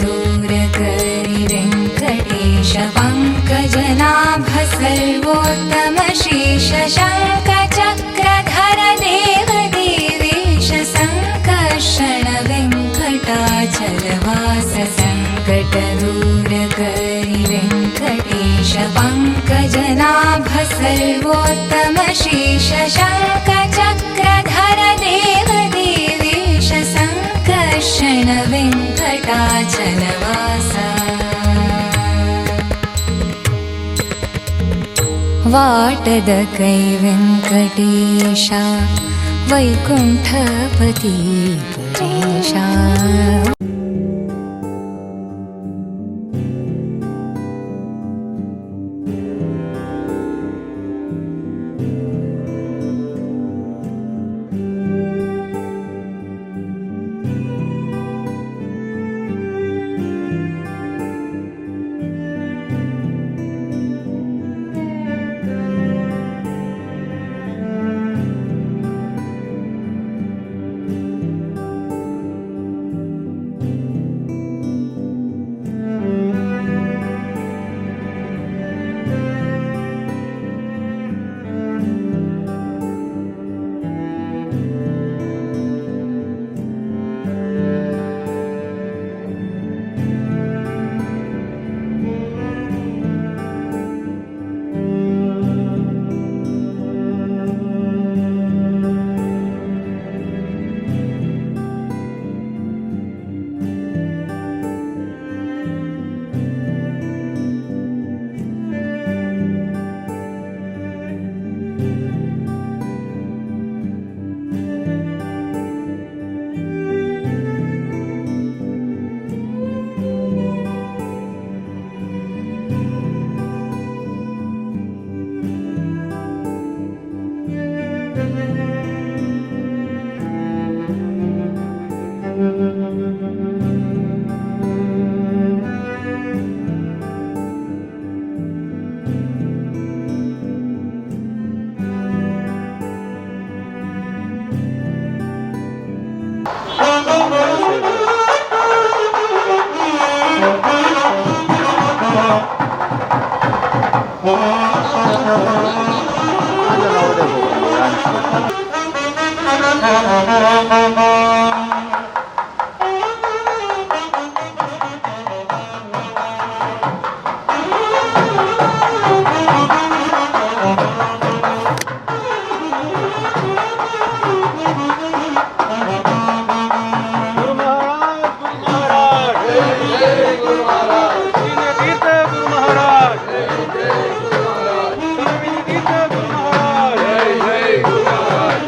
संकटदूरकरि वेङ्कटेश पङ्कजनाभ सर्वोत्तम शीर्ष शङ्खचक्रधर देव देवेश सङ्कर्षण वेङ्कटाचलवास संकटदूरकरि वेङ्कटेश पङ्कजनाभ सर्वोत्तम शीर्ष शङ्खचक्रधर देव देवेश सङ्कर्षण वेङ्कटाचलवास। वाटद कै वेङ्कटेशा वैकुण्ठपति पुरेशा। गुरु महाराज, गुरु महाराज, जय गुरु महाराज, तीर्थ गुरु महाराज, सर्वविधि तीर्थ गुरु महाराज, जय जय गुरु महाराज।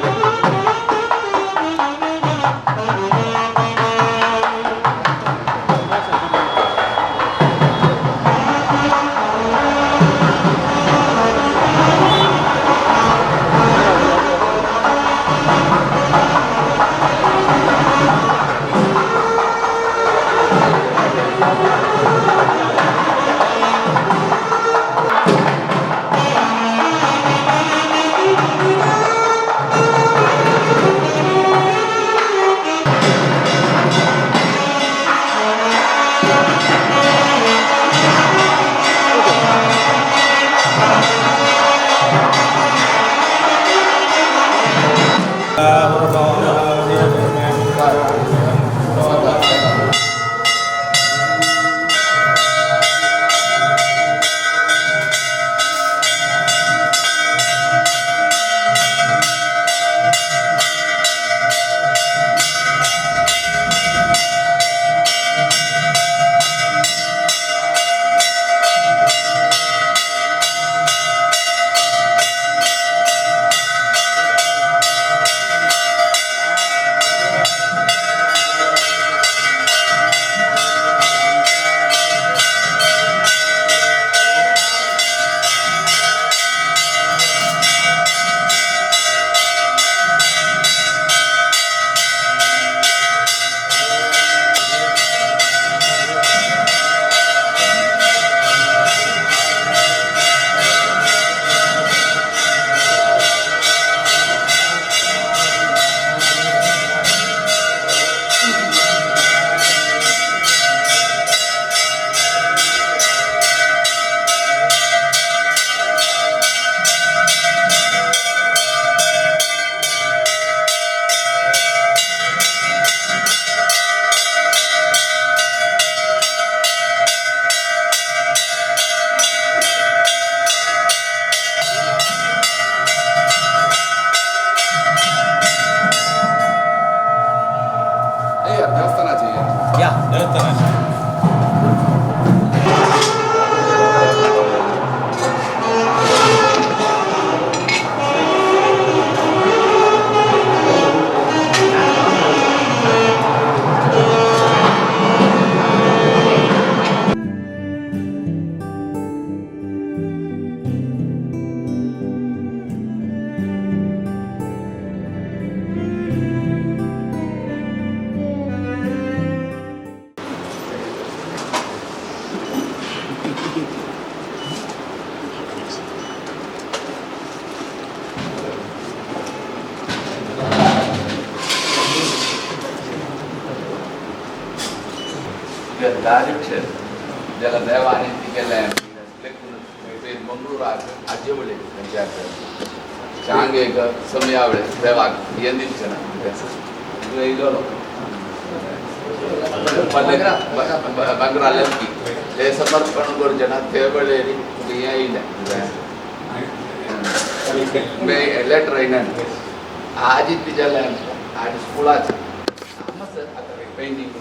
देवस्थानाची या देवस्थानाची. कार्यक्षेत्र ज्याला देवाने ती केलं मंगळूर आजेवळे त्यांच्या चांग एक समयावळे देवाक येंदिलचे ना बंगरा ललकी ते समर्पण करचे ना ते वेळेरी येयले लेटर येयना आज इतली जालें आज स्कुलाच मस्त आतां पेंटींग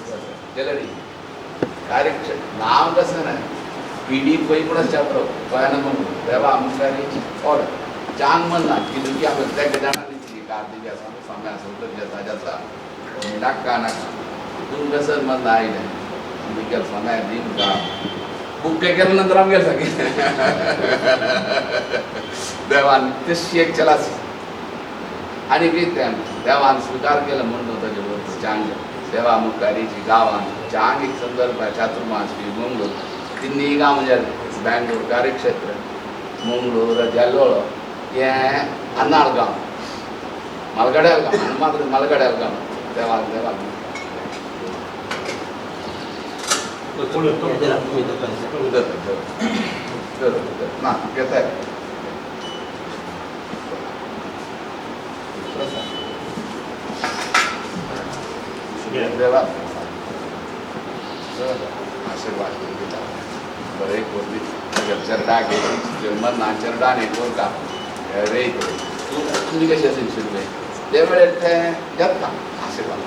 गॅलरी कार्यक्षेत्र नाव कसं ना पिढी पळय म्हणून चापरो गोंयान देवा मुखारी और चांग म्हणना की दुखी आपल्या त्या जाणांनी कार्तिक आसा समय आसा उदक आसा जाता नाका नाका तूं कसं म्हणना आयलें आमी गेलो समय दिन का बुक केल्या नंतर आमी गेले सारकें देवान तशी एक चलास आनी कितें देवान स्विकार केलो म्हणून ताजे चांग सेवा मुखारीची गांवान चांग एक संदर्भ चातुर्मास मंगळूर तिन्ही गांव जाले बँगलोर कार्यक्षेत्र मंगळूर जालोळ हे अन्नाळ गांव मलगड्याल गांव मात्र मलगड्याल गांव देवाक देवाक ना घेताय देवा आशीर्वाद घेता बरें कोरली चरडा घेतली ना चरडान एक कोरता रे तूं तुमी कशें असेल शिरवे ते वेळेर ते घेता आशीर्वाद.